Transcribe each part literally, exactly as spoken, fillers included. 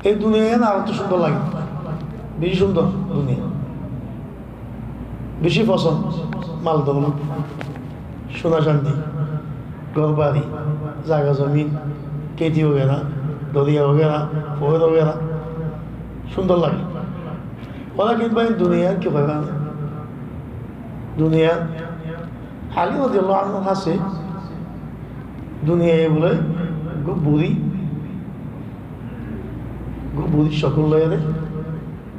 Ei duniyaiyan añáráttu cúndor lage, beci cúndor duniya, beci fosón, mal doulot, cúna candi, gór bari, zaga zomin, kéti wagera, doriya wagera, foóir wagera, cúndor lage. Walakin bái, duniyaiyan ki hoiba? Duniya, Ali rodiyallahu anhu hoór, duniyai bóle eggúa buri, eggúa buri cókol loiyaré,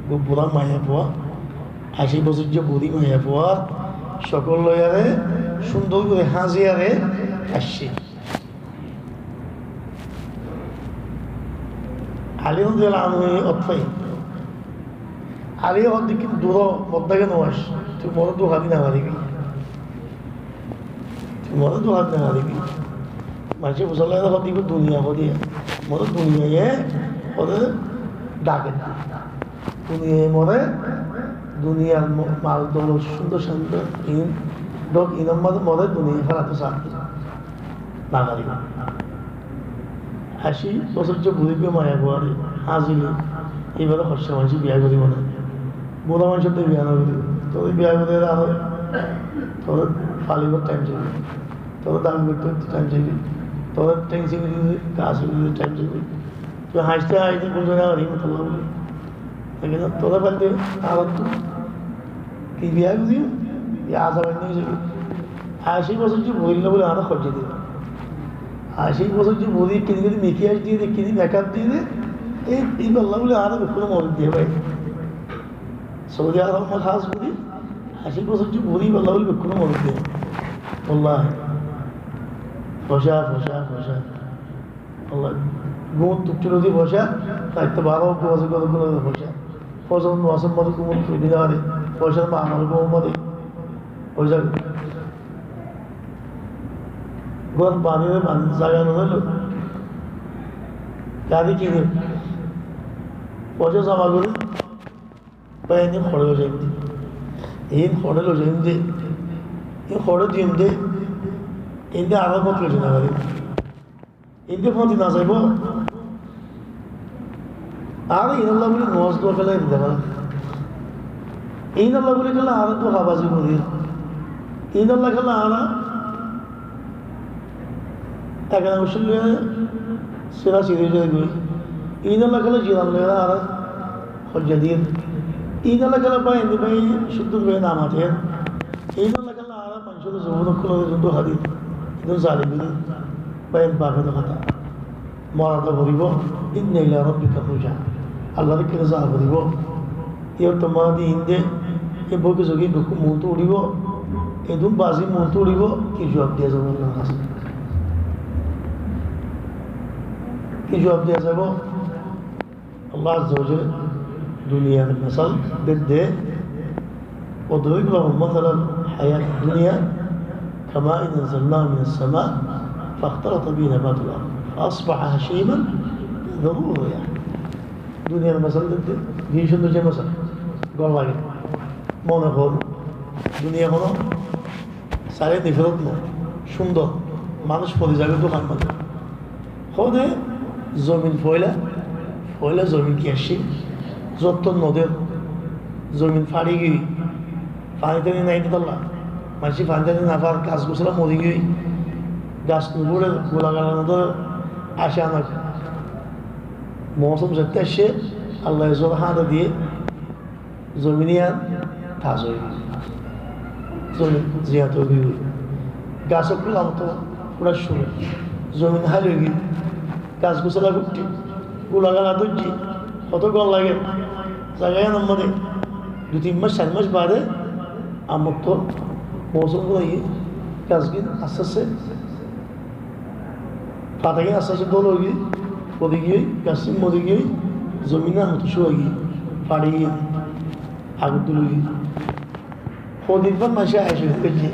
eggúa bura maiyafua, ací bosóijja buri maiyafuar cókol loiyaré, cúndor gorí háñziyaré aiccé. Ali rodiyallahu anhu otfai. Ali hoór de ki, duró, moddáke no aic, tui more duha di no faribi. Tui more duha di no faribi. Maincé fusár loi hoór de ki, duniya hoór de, more duniyaiye hoór de dake de. Duniyaiye more, duniyar mo-, mal doulot, cúndor cúndor in, dok inor mazé more duniyaiye félai dito saá de. Baári. Ací bosóijja buri eggúa maiyafuaré háñzile, íbare hoiccé maincé biya goríbo né. Bura maincór de biya no goríbo. Tore biya gorí aró tore falibar thaim zaibo. Tore dam goitté goitté thaim zaibo. Tore théng sibi dite, gas sibi dite thaim zaibo. Tui háñste háñste buzí no faribi, motolob buli. Lekin tore failde añáráttu ki biya goijjé, ya azab ainno óiye. Ací bosóijja buri bóle añára hoijjé de. Ací bosóijja buri kini kini mekiyaj diye de, kini mekap diye de, ei, ei bolla bóle añára bekkúne mori diye bái. Saudi Arab ot hás gorí ací bosóijja buri bolla bóle bekkúne mori diye. Wallahi. Foicá, foicá, foicá. Wallahi, gúmot uththé loi foicá, raitta baró gúmot uththé loi foicá. Fozor nomazor mazé gúmot uththé loi, foicár maamala gúmor mazé. Foicá. Gór bani re bani, zaga no óile. Gari kine. Foicá zoma gorí. Bái, iín hoçé loi zaiyum de, iín hoçé loi zaiyum de, iín hoçé diyum de, iín de añára fóñti loi zai no farim. Iín de fóñti no zaibo. Añára iínolla buli nomaz dua félai dito fare. Iínolla buli kiyólla añára duhabazi gorir. Iínolla kiyólla añára Ekana mushkil loiyaré sira siri ói zaigói. Iínolla kiyólla jiran loiyaré añára hoijja dir. Iínolla kiyólla bái, endi bái, cúndor bái na mater. Iínolla kiyólla añára maincóre zobun ókkolore zundu hadir. Edún zalim dir. Bái, endi bafore hotá. Mora to foribo, inna ila rabbika rujaa. Allar kine zaa foribo. Iyót to mani inde, e boki zoki bekkún muúntu uçíbo, edún bazi muúntu uçíbo, ki juab diya zaibo Allar hañsé? Ki juab diya zaibo? Allah Azza wa Jalla duniyar mesal der de, واضرب لهم مثل الحياة الدنيا كماء أنزلناه من السماء فاختلط به نبات الأرض فأصبح هشيما تذروه الرياح. Duniyar mesal de, de, ki cúndor ze mesal. Gom lage. Mone hoó, duniya hono sairó diforot no, cúndor, manúic fori zagói dukar mazé. Hoó de, zomin foila, foila zomin ki accíl, zotton no der, zomin fari giyói, fani tani nai de tolla, maincé fani tani no far, gas gusala mori giyói, gas no fore, gula gala no dóre, acánok mousum zeçé aiccé, Allaye zor háñda diye, zomin iyan taza ói giyói. Zomin ziyat ói giyói. Gas ókkol amatto fura cúru. Zomin hál ói giyói. Gas gusala futtí, gula gala dóijje, hoto gom lager. Zaga iyanor mazé dui tin mac, sair mac bade amatto mousum fura giyói, gas gín aste aste Fata gín aste aste dóla ói giyói, fori giyói, gas gín mori giyói, zomin amatto cúai giyói, fari giyói, agor dóri giyói. Hodin fán maincé ayací gorí faijje.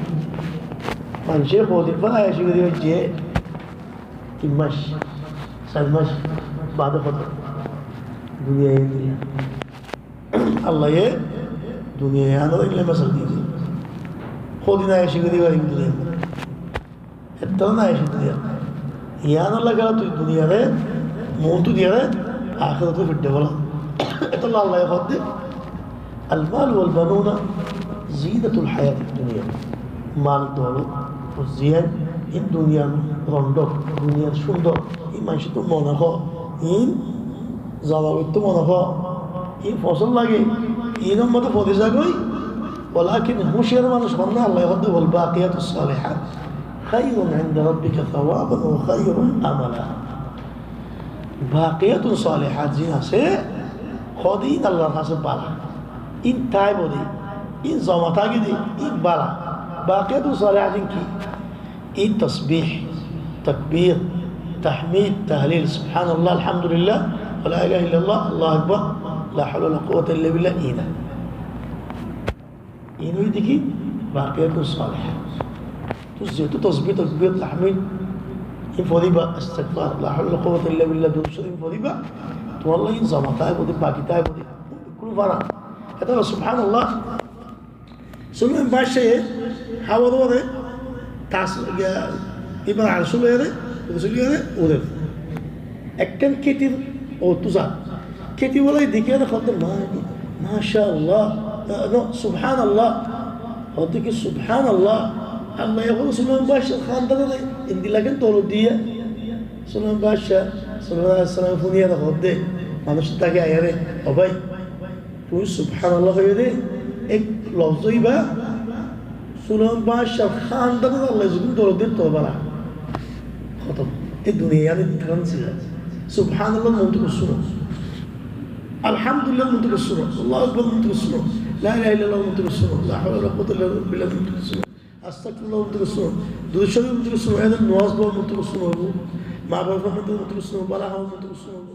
Maincé hodin fán ayací gorí faijje. Tin mac, sair mac bade hoto. Duniya iyan dilla. Allaye duniya iyanore illa mesal diye. Hodin ayací gorí faijje duniya. Ettó nai, cúndor duniya. Yián olla kiyólla tui duniyare, muúntu diyare, Ahérator fidde bola. Etolla Allaye hoódde, "المال والبنون زينة الحياة الدنيا." Mal doulot, ziyan, in duniyar rondok, duniyar cúndor, in maincóttu mone hoó, in zama goittó mone hoó, in fosón lage, inor modde fori zagói, walakin húciyar manúic hon na, Allaye hoódde, "والباقيات الصالحات خير عند ربك ثوابا وخير أملا." Baqiyatun salihat zin asé, hoódde in Allar hañsé bála. In táibo de, in zoma táke de, in bála. Baqiyatun salihat zin ki? In tasbih, takbir, tahmid, tahlil, subhanallah, alhamdulillah, wa la ilaha illallah, Allahu akbar, la hawla wa la quwwata illa billah, in. In óilde ki? Baqiyatun salihat. Tuñí zehetu tosbih, takbir, tahmid in foriba, astagfar, la hawla wa la quwwata illa billah, durud córif in foriba, tuáñlla in zoma táibo de, baki táibo de, kúlu fara. Ete subhanallah. Sulaiman baccaye háwar uore tas, iba, ibar arc loiyóre, kursi loiyóre, uore. Ekkán kétir ottú zar. Kéti bóla dekíyore hoódde, "Ma-, masha Allah, eh, no, subhanallah." Hoódde ki, "Subhanallah." Allaye hoódde Sulaiman baccar hándanore endilla ken doulot diye. Sulaiman bacca, Sulaiman aláihis salam fúniyore hoódde, manúic dháke aiyóre, "O bái, tuñí subhanallah hoiyó de, ek lofzó iba, Sulaiman baccar hándanore Allaye zedún doulot diyé, tottú bála." Hótom. E duniyai yián tán siga. Subhanallah muntu kessú no. Alhamdulillah muntu kessú no. Allahu akbar muntu kessú no. La ilaha illallah muntu kessú no. La hawla wa la quwwata illa billah muntu kessú no. Astagfirullah muntu kessú no. Durud córif muntu kessú no. Ede nomaz fora muntu kessú no. Mabaf hándanore muntu kessú no. Bála háwa muntu kessú no.